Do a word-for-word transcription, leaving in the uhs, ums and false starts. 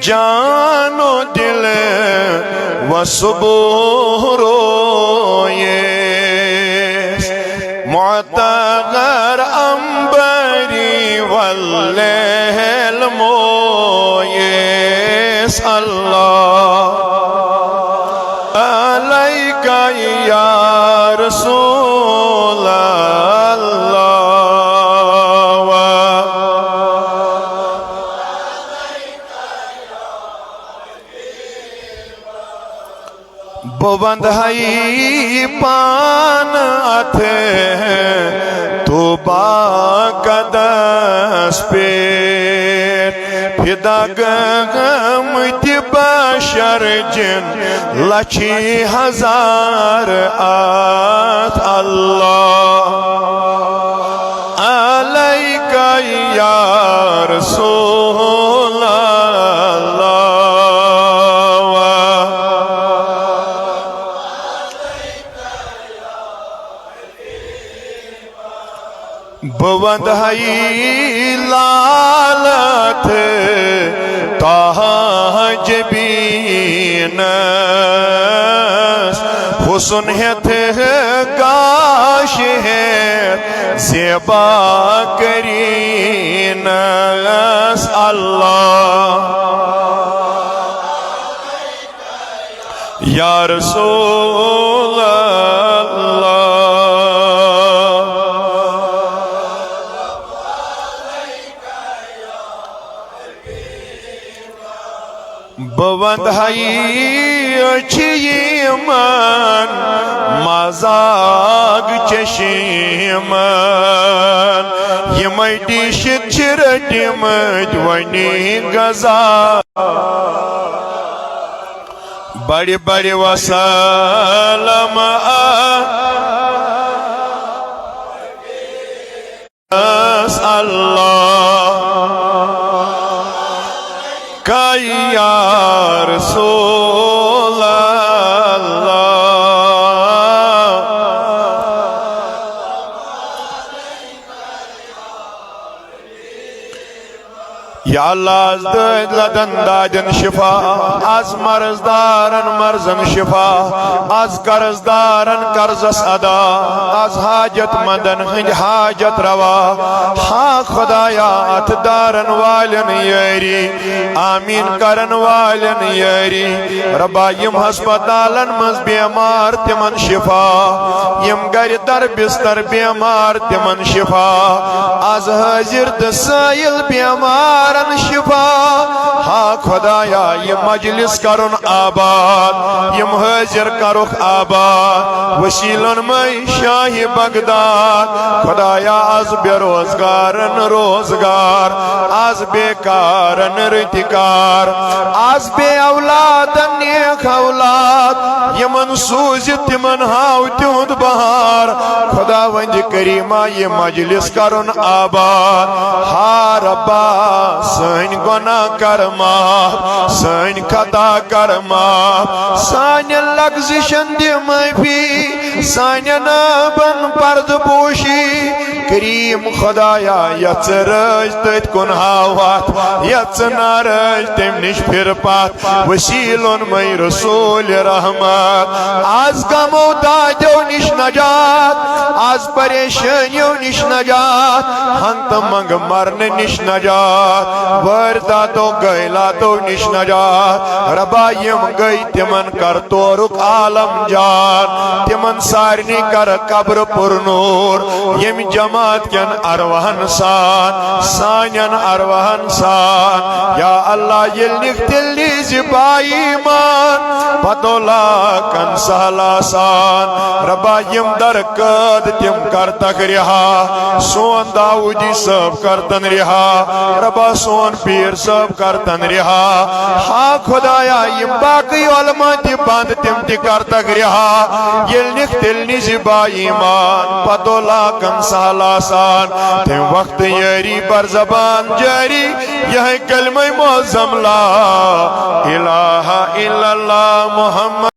جان و دل و صبح رویس، معتبر عنبری و لیل مویس. الله عليك يا رسول الله. بہٕ ونٛدہَے پانہٕ اَتھ طوبیٰ قدس پٮ۪ٹھ، فدا گٔمٕتۍ بشر جِن لچھی ہزار اَتھ. الله عليك يا رسول الله. بہٕ ونٛدہَے لالت طه جبینس، حسن ہٮ۪تھ گاش ہٮ۪تھ زیبا قرینس. الله يا رسول الله. بہٕ ونٛدہَے أچھ یِمن مزاق چشمن، یِمے ڈیٖشِتھ چھِ رٔٹمٕتۍ وۄنۍ غذا. بڑِ بڑِ وسلم اس الله، يا رسول الله. یا اللہ، از دٲدۍ لدن دادٮ۪ن شفا، از مرض دارن مرضن شفا، از قرض دارن قرضس ادا، از حاجت مندن ہٕنٛدۍ حاجت روا۔ ہا خدایا، اتھٕ دارن والٮ۪ن یٲری، آمیٖن کرن والٮ۪ن یٲری۔ ربا، یِم ہسپتالن منٛز بیمار، تِمن شفا، یِم گرِ در بستر بیمار، تِمن شفا، از حٲضِر تہٕ سٲیِل بیمارن شفا۔ ہا خدایا، یہِ مجلس کرُن آباد، یِم حٲضِر کرُکھ آباد، وسیلن مے شاہِ بغداد۔ خدایا، از بے روزگارن روزگار، از بیکارن رٕتۍ کار، از بے اولادن نیک اولاد، یِمن سوٗزِتھ تِمن ہاو تِہُنٛد بہار۔ خداوند کریما، یہِ مجلس کرُن آباد۔ ہا ربا، سٲنۍ گۄناہ کر معاف، سٲنۍ خطا کر معاف، سانٮ۪ن لغزشن دِ معٲفی، سانٮ۪ن عٲبن پردٕ پوشی۔ کریم خدایا، یتھ ژٕ رٲزۍ تٔتھۍ کُن ہاوتھ، یتھ ژٕ ناراض تمہِ نِش پھر پتھ۔ وسیلن مے رسول رحمت، از غمو دادیو نِش نجات، از پریشٲنیو نِش نجات، ہنگ تہٕ منگ مرنہٕ نِش نجات، وٲرۍ داتو غٲلاتو نِش نجات۔ ربا، یِم گٔے، تِمن کر تورُک عالم جان، تِمن سارنٕے کر قبر پر نور، ییٚمہِ جماعت کٮ۪ن ارواحن سان، سانٮ۪ن ارواحن سان۔ یا اللہ، ییٚلہِ نِکھ تیٚلہِ نیٖزِ با ایمان، پتو لاکن سہل آسان۔ ربا، یِم در قٲد، تِم کر تک رہا، سون داؤدی صٲب کر تن رہا، ربا سون پیٖر صٲب کر تن رہا۔ ہا خدایا، یِم باقٕے علما تہِ بند، تِم تہِ کر تک رہا۔ ییٚلہِ نِکھ تیٚلہِ نیٖزِ با ایمان، پتو لاکن سہل آسان۔ تمہِ وقتہٕ یٲری بر زبان جٲری، یہے کلمہ معظم لا الہ الا اللہ محمد۔